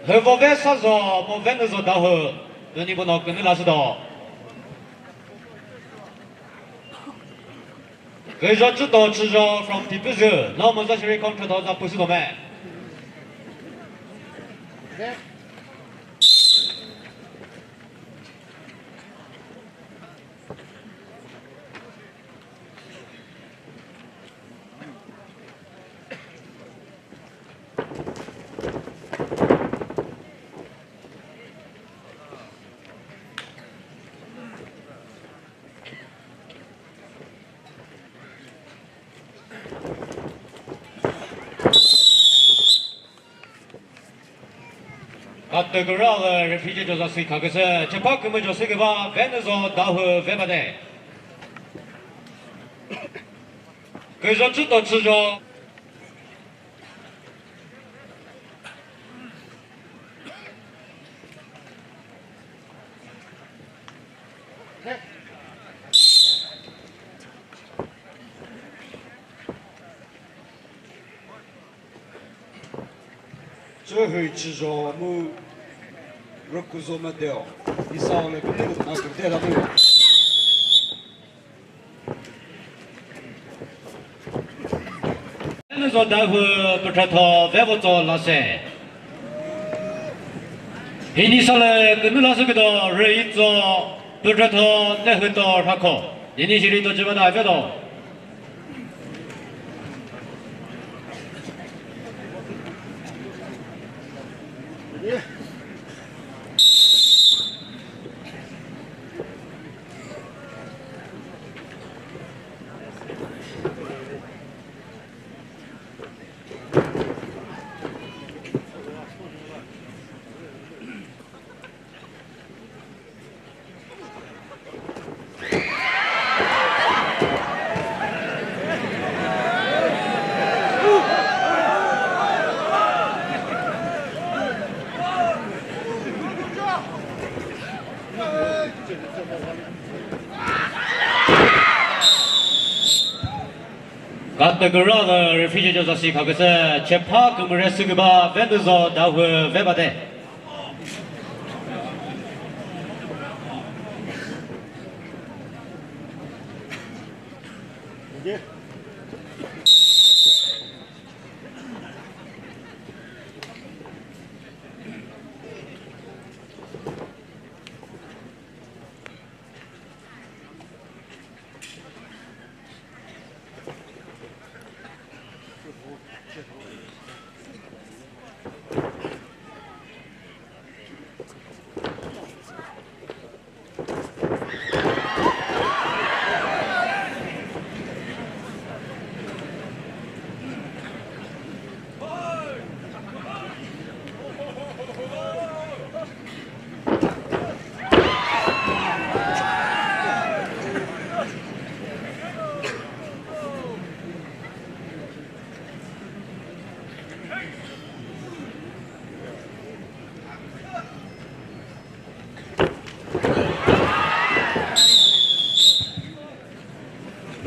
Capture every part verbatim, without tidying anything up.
Hüvo ve sa zo, mo ve nü zo da hü. Nü ni bono künü la sü do. Küjo chü to chü jo from Tipüzü. No mo za shiri contract do za püsü do me. Katü küra lü referee joza si khaküsü, chepa kümüjo sü küba, Venüzo Dawhuo vebade. Küjo chü to chüjo. Chühü chüjo mu rükuzo müdeo. Isa ole kümüzü na kümüzü la mu. Venüzo Dawhuo püthatho vevo tso lase. Hini sale künü lase küdo rüitso püthatho nehüto rhakho. Hini shiri to chimana vedo. Katü küra lü referee joza si khaküsü, chepa kümüre sü küba Venüzo Dawhuo vebade.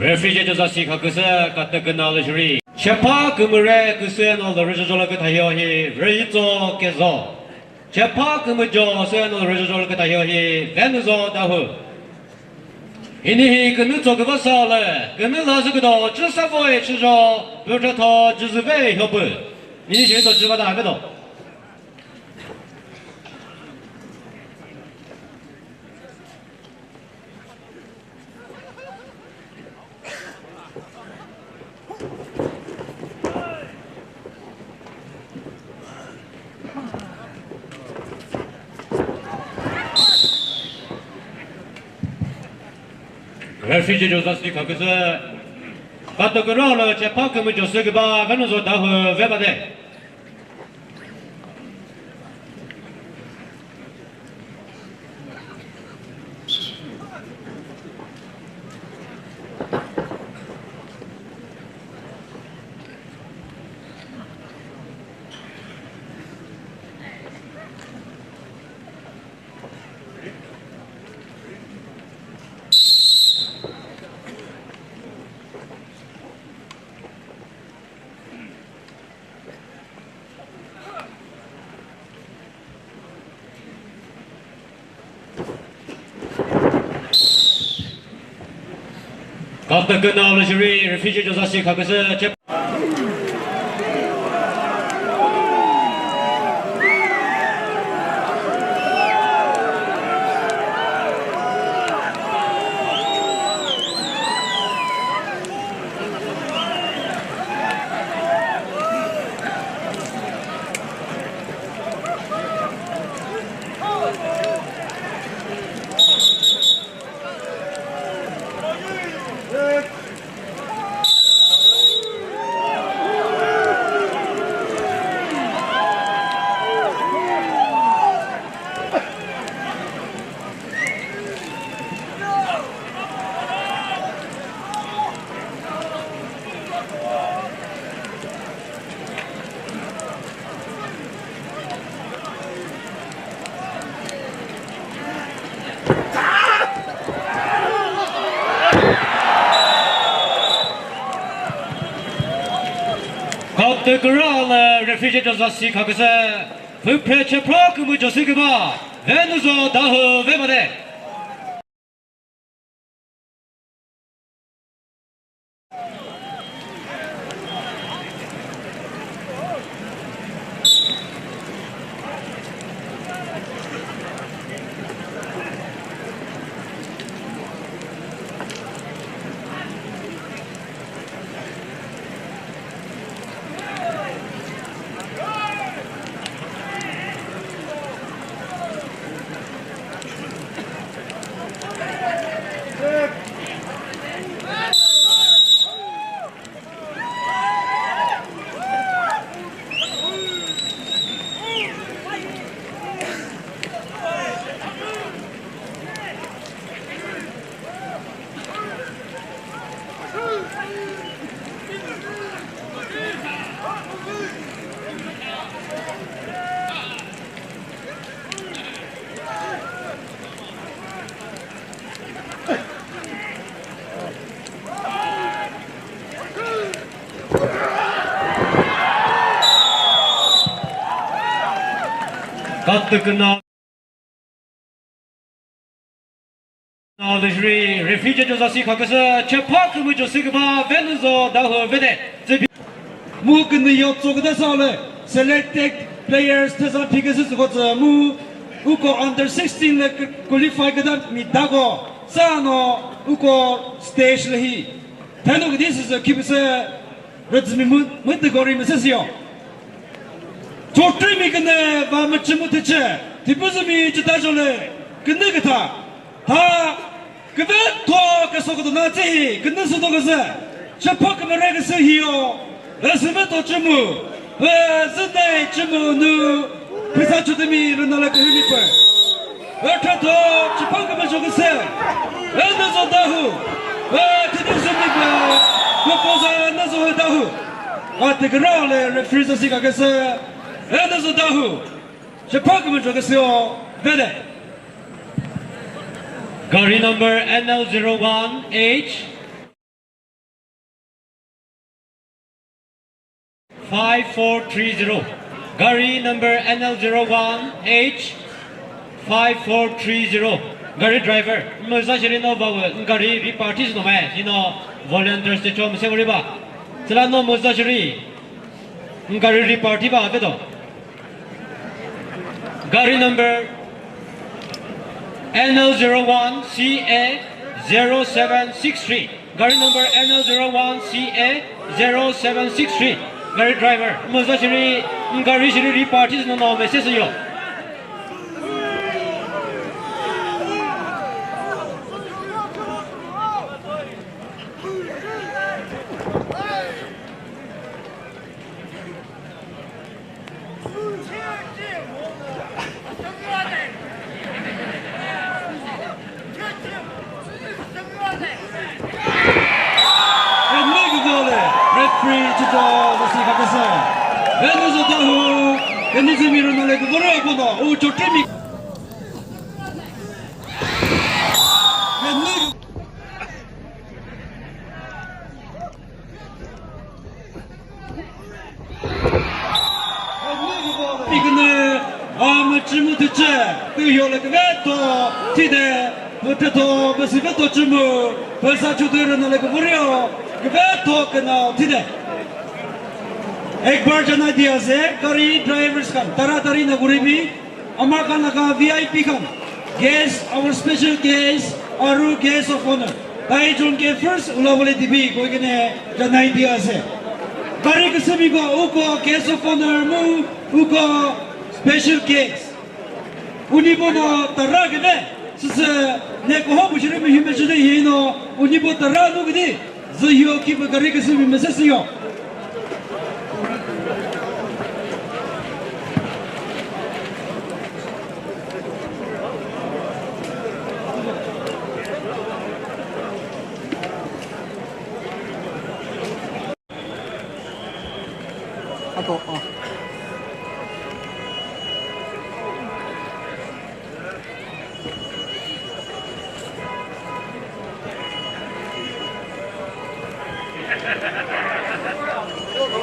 Referee judge za si khaküsü, katü küna lü jury. Chepa kümüre küsü no lü rüzhozho lü kütha hio hi, Rüitso Kezo. Chepa kümüjo sü no lü rüzhozho lü kütha hio hi, Venüzo Dawhuo. Hini hi künü tso küva sa lü, künü la sü küdo, chü sa vo e chü zho, pütho tho, jüzü ve hio pü. Hini shi to chü va da ve do. Referee judge za si khaküsü, katü küna lü chepa kümüjo sü küba Venüzo Dawhuo ve ba de. Kapta künao lü jüri, referee Josasi Khaküsü, chep- Kapta künao lü referee Josasi Khaküsü, füpre chepra kümüjo sü küba, Venuzo Dawhuo ve made. Kapta künao. Now the referee, referee Josasi Khaküsü, chepha kümüjo sü küba, Venuzo Dawhuo vede. Mu künü yo tsoküta sa le, selected players thesa phiküsü tsükotsa mu, uko under sixteen le qualify küta mi dako, sa no uko stage le hi. Thanu küdi süsü khipüsü, rüzümi mu, mu degori mi süsü yo. Chotri mi künü va müchü mu thüchü, thipüzü mi chita jole, künü kütha. Tha, küvetho küsokütü na tsühi, künü süto küsü, chepha kümüre küsü hiyo, ve süvetho chümu, ve züne chümu nu, pisa chutümi rüna la kühümi pü. Ve thütho, chepha kümüjo küsü, Venuzo Dawhuo, ve thütü sümi pü, ve poza Venuzo Dawhuo. Ati kürao le referee sasi kaküsü, Venuzo Dawhuo. Chepha kümüjo küsü o, vede. Gari number N L zero one H five four three zero. Gari number N L zero one H five four three zero. Gari driver, müza shiri no bawe, gari ri party no me, you know, volunteers te chom se gari ba. Sila no müza shiri. Gari ri party ba vedo. Gari number N L zero one C A zero seven six three. Gari number N L zero one C A zero seven six three. Gari driver, müza shiri, gari shiri ri party no no message yo. Referee chito, Josasi Khaküsü. Venuzo Dawhuo, Kenizumi Ronale, Gubore Akono, u Chotri mi. Pikünü, a, müchü mu thüchü, tüyo le küvetho, thide, müthetho, müsüvetho chümu. Pesa chutu rüna le kuburio, kübetho küna thide. Ek bar jana diya se, gari drivers khan, tara tari na guribi, amar khan laga V I P khan, guest, our special guest, aru guest of honor. Tai jon ke first ulabole dibi, koi kene janai diya se. Gari küsümi ko, uko guest of honor mu, uko special guest. Uni bono tara küne, süsü ne koho bushiri mi hime chide yino, uni bo tara nu küdi, zü hio ki bu gari küsü mi mese siyo. Ato, ah.